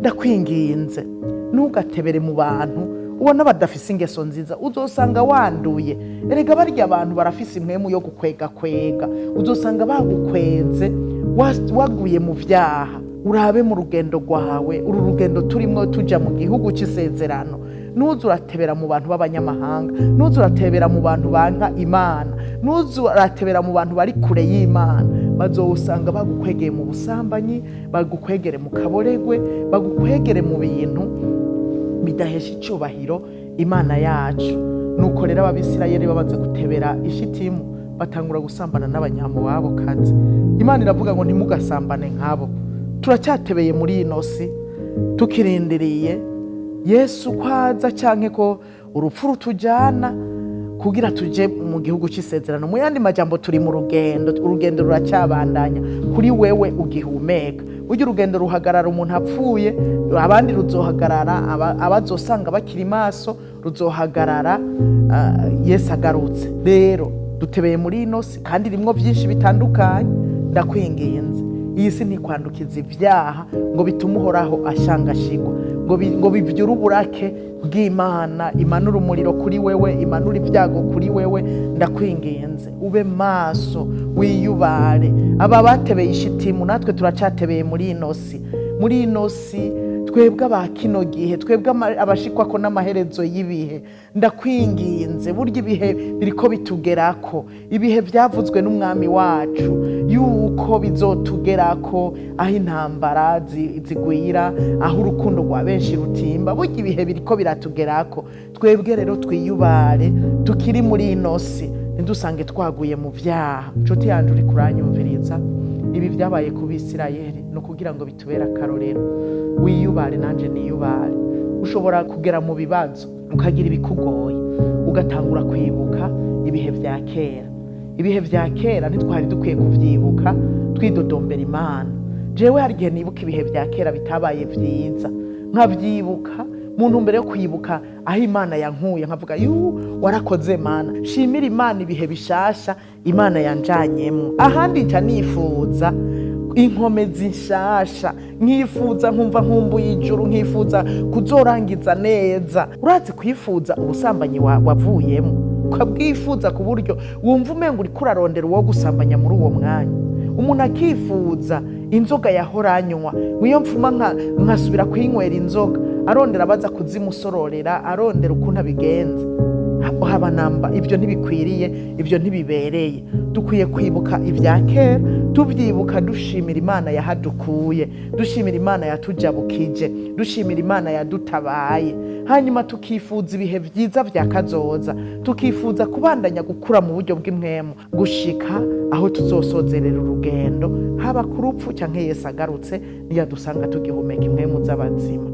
Ndakwinginze, ntugatebere mu bantu ubona badafise ingeso nziza, uzosanga wanduye. Erega barya abantu barafise impwemu yo gukwega kwega, uzosanga bagukwenze waguye mu vyaha. Urabe mu rugendo rwawe, uru rugendo turimwo tuja mu gihugu c'isezerano, nuze uratebera mu bantu b'abanyamahanga, nuze uratebera mu bantu banka Imana, nuze uratebera mu bantu bari kure y'Imana. Bazowusanga bagukwegeye mu busambanyi, bagukwegere mu kaboregwe, bagukwegere mu bintu bidahesha icyubahiro Imana yacu. Nuko rero Ababisirayeli bamaze gutebera Ishitimu, batangura gusambana n'Abanyamuwabo kazi. Imana iravuga ngo ntimugasambane nkabo. Turacyatebeye muri ino si, tukirindiriye Yesu ko aza canke ko urupfu rutujana kugira tuje mu gihugu cy'isezerano. Mu yandi majambo, turi mu rugendo, urugendo ruracyabandanya. Kuri wewe ugihumeka, burya urugendo ruhagarara umuntu apfuye, abandi ruzohagarara abazosanga bakiri maso, ruzohagarara Yesu agarutse. Rero dutebeye muri ino si kandi irimwo byinshi bitandukanye. Ndakwinginze, iyi si ntikwandukiza ibyaha ngo bitume Uhoraho ashangashigwa, ngo bivyure uburake bw'Imana, imanura umuriro kuri wewe, imanura ibyago kuri wewe. Ndakwinginze, ube maso, wiyubare. Aba batebeye Ishitimu, natwe turacatebeye muri ino si. Muri ino si, twebwe aba kino gihe, twebwe abashikwako n'amaherezo y'ibihe, ndakwinginze, burya ibihe biriko bitugerako, ibihe byavuzwe n'Umwami wacu yuko bizotugerako, aho intambara zigwira, aho urukundo rwa benshi rutimba. Burya ibihe biriko biratugerako. Twebwe rero twiyubare tukiri muri ino si, ntidusange twaguye mu vyaha. Nshuti yanje uri kuranyumviriza, ibi byabaye ku Bisirayeli ni ukugira ngo bitubere akarorero. Wiyubare, nanjye niyubare. Ushobora kugera mu bibazo, ukagira ibikugoye, ugatangura kwibuka ibihe bya kera. Ibihe bya kera ntitwari dukwiye kuvyibuka twidodombera Imana. Jewe hari igihe nibuka ibihe bya kera bitabaye vyiza, nkavyibuka mu ntumbero yo kwibuka aho Imana yankuye, nkavuga yu warakoze Mana, shimira Imana ibihe bishasha Imana yanjanyemwo. Ahandi nca nifuza inkomezi nshasha, nkifuza, nkumva nkumbuye ijuru, nkifuza kuzorangiza neza. Urazi kwifuza ubusambanyi wavuyemo, ukabwifuza ku buryo wumva umenga uriko urarondera uwo gusambanya muri uwo mwanya. Umuntu akifuza inzoga yahora anywa, iyo mfuma nkasubira kwinywera inzoga, arondera abaza kuzimusororera, arondera ukuntu abigenza. Haba namba, ibyo ntibikwiriye, ibyo ntibibereye. Dukwiye kwibuka ibya kera, tubyibuka dushimira Imana yahadukuye, dushimira Imana yatujabukije, dushimira Imana yadutabaye, hanyuma tukifuza ibihe byiza bya kazoza, tukifuza kubandanya gukura mu buryo bw'impwemu gushika aho tuzosozerera urugendo, haba ku rupfu cyangwa Yesu agarutse, niyadusanga tugihumeka impwemu z'abazima.